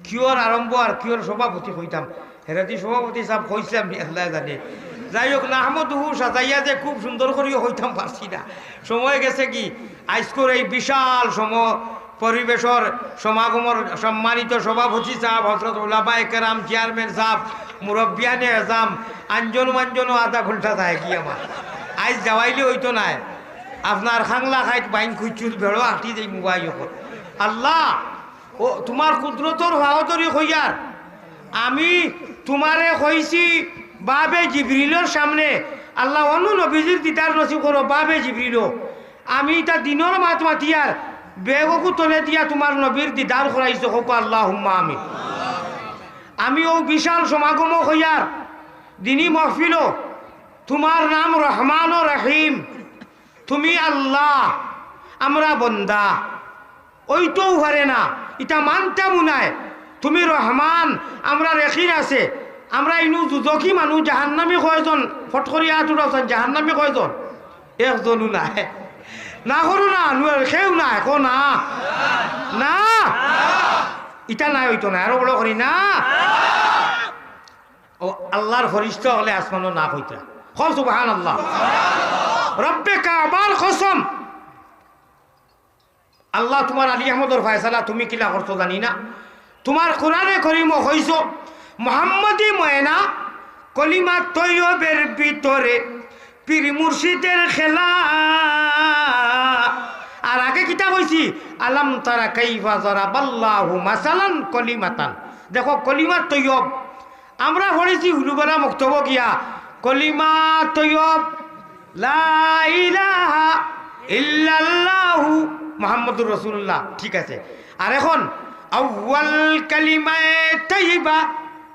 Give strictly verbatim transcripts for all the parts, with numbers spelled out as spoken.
কিওর আরম্ভ আর কিওর সভাপতি কইতাম, হেরাদি সভাপতি সাব কইছিলাম নি, আল্লায় জানে। যাই হোক, নাহমাদুহু সাজাইয়া যে খুব সুন্দর করিও কইতাম পারছি না, সময় গেছে কি। আইজকুর এই বিশাল সম-, পরিবেশর সমাগমর সম্মানিত সভাপতি সাব, হযরত উলামায়ে কেরাম, চেয়ারম্যান সাব, মুরব্বিয়ানে এজাম, আঞ্জন মাঞ্জনও আধা ঘন্টা যায় কি আমার। আইজ যাওয়াইলে অইতো নায়। আপনার খাংলা খাইত বাইন খুঁজছুর বেড়ো আটি দেই মুবাই অকল। আল্লাহ, ও তুমার কুদরতর ফাওতরি কইয়ার, আমি তুমারে কইছি বাবে জিবরিলর সামনে, আল্লাহ, অন্য নবীজির দিদার নসিব করো, বাবে জিবরিলও। আমি ইতা দিনর মাত মাতিয়ার, বেগকু তলে দিয়া তুমার নবীর দিদার করাইছো, কউক্কা আল্লাহুম্মা আমিন। আমি অউ বিশাল সমাগমও কইয়ার, দিনী মহফিলও, তুমার নাম রহমান ও রহিম, তুমি আল্লাহ, আমরা বন্দা, অইতেও পারে না, ইতা মানতামও নায়। তুমি রহমান, আমরার একিন আছে, আমরা ইনু দুজখি মানুষ, জাহান্নামী কয়জন? ফট করি আত উঠাও চাইন, জাহান্নামী কয়জন? একজনও নায়। না করো না, নুয়ার কেউ নায়, কও না। না। ইতা নায় অইতো নায়, আরো বড় করি না। ও আল্লাহর ফিরিস্তা অকলে আসমানো না কইতা। কও সুবহানাল্লাহ। রব্বে কাবার কসম, আল্লাহ, তুমার আলী আহমদর ফয়সালা তুমি কিলা করছো জানি না। তুমার কোরআনে করিমো কইছো, মোহাম্মদী ময়না, কলিমা তৈয়বের ভিতরে পীর মুর্শিদের খেলা। আর আগে কিতা কইছি? আলাম তারা কাইফা জারাবাল্লাহু মাসালান কলিমাতান। দেখো, কলিমা তৈয়ব, আমরা পড়ছি হুলুবেড়া মক্তবো গিয়া, কলিমা তৈয়ব, লা ইলাহা ইল্লাল্লাহু মুহাম্মাদুর রাসূলুল্লাহ। ঠিক আছে, আর এখন আউয়াল কালিমায়ে তাইয়্যিবা,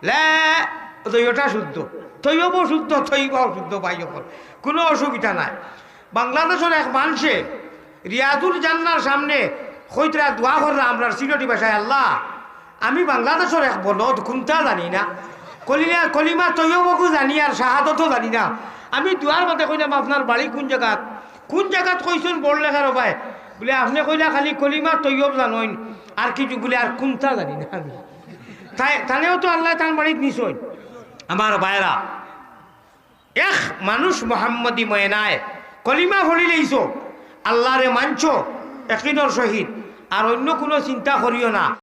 লা, তৈয়বটা শুদ্ধ, তৈয়বও শুদ্ধ, তৈয়িবাও শুদ্ধ, ভাই অকল, কুনু অসুবিধা নাই। বাংলাদেশর এক মানষে রিয়াজুল জান্নার সামনে কইতরা দোয়া কররা আমরার সিলটি ভাষায়, "আল্লাহ, আমি বাংলাদেশর এক বলদ, কুনতা জানি না, কলিমা, কলিমা তৈয়বকু জানি আর শাহাদতও জানি না। আমি দোয়ার মাঝে কইলাম, 'আপনার বাড়ি কুন জাগাত?' 'কুন জাগাত' কইছইন বড় লেখার ভাই, বুলে, 'আপনে কইলা খালি কলিমা তৈয়ব জানইন, আর কিছু বুলে আর কুনতা জানি না আমি।' তাই, তানেও তো আল্লায় তান বাড়িত নিছইন। আমার ভাইরা, এক মানুষ মোহাম্মদী ময়নায় কলিমা পড়িলাইছো, আল্লাহরে মানছো একিনর সহিত, আর অইন্য কুনু চিন্তা করিও না।